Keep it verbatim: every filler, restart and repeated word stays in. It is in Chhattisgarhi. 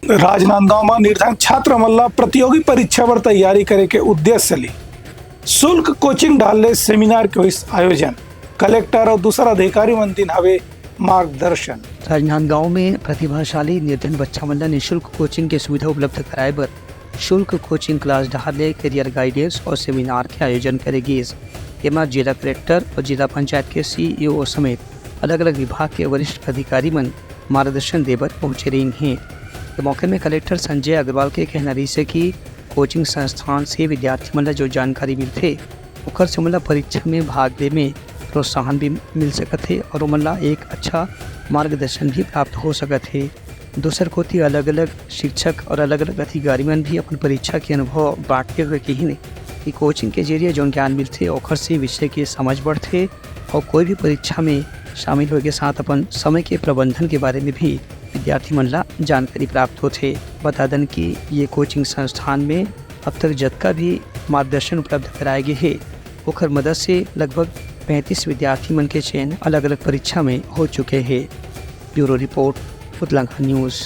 राजनांदगांव म निर्धन छात्र मन ला प्रतियोगी परीक्षा बर तैयारी करे के उद्देश्य ले शुल्क कोचिंग डाल ले सेमिनार के होइस आयोजन। कलेक्टर अउ दूसर अधिकारी मन दिन हवे मार्गदर्शन। राजनांदगांव में प्रतिभाशाली निर्धन बच्चा मन ला निशुल्क कोचिंग के सुविधा उपलब्ध कराए बर शुल्क कोचिंग क्लास डहार ले करियर गाइडेंस और सेमिनार के आयोजन करे गिस। एमा जिला कलेक्टर और जिला पंचायत के सीईओ समेत अलग-अलग विभाग के वरिष्ठ अधिकारी मन मार्गदर्शन देबर पहुंचे रहिन हे। ए मौके में कलेक्टर संजय अग्रवाल के कहना रहिस हे कि कोचिंग संस्थान से विद्यार्थी मन ला जो जानकारी मिलथे, ओकर से ओमन ला परीक्षा में भाग ले में प्रोत्साहन भी मिल सकत हे और ओमन ला एक अच्छा मार्गदर्शन भी प्राप्त हो सकत हे। दूसर कोति अलग-अलग शिक्षक और अलग-अलग अधिकारी मन भी अपन परीक्षा के अनुभव बांटते हुए कहिन कि कोचिंग के जरिए जौन ज्ञान मिलथे, ओखर से विषय के समझ बढ़थे और कोई भी परीक्षा में शामिल होए के साथ अपन समय के प्रबंधन के बारे में भी विद्यार्थी मन ला जानकारी प्राप्त होथे। बता दन कि ये कोचिंग संस्थान में अब तक जतका भी मार्गदर्शन उपलब्ध कराए गे हे, ओखर मदद से लगभग पैंतीस विद्यार्थी मन के चयन अलग-अलग परीक्षा में हो चुके हे। Bureau report, Utlangha news.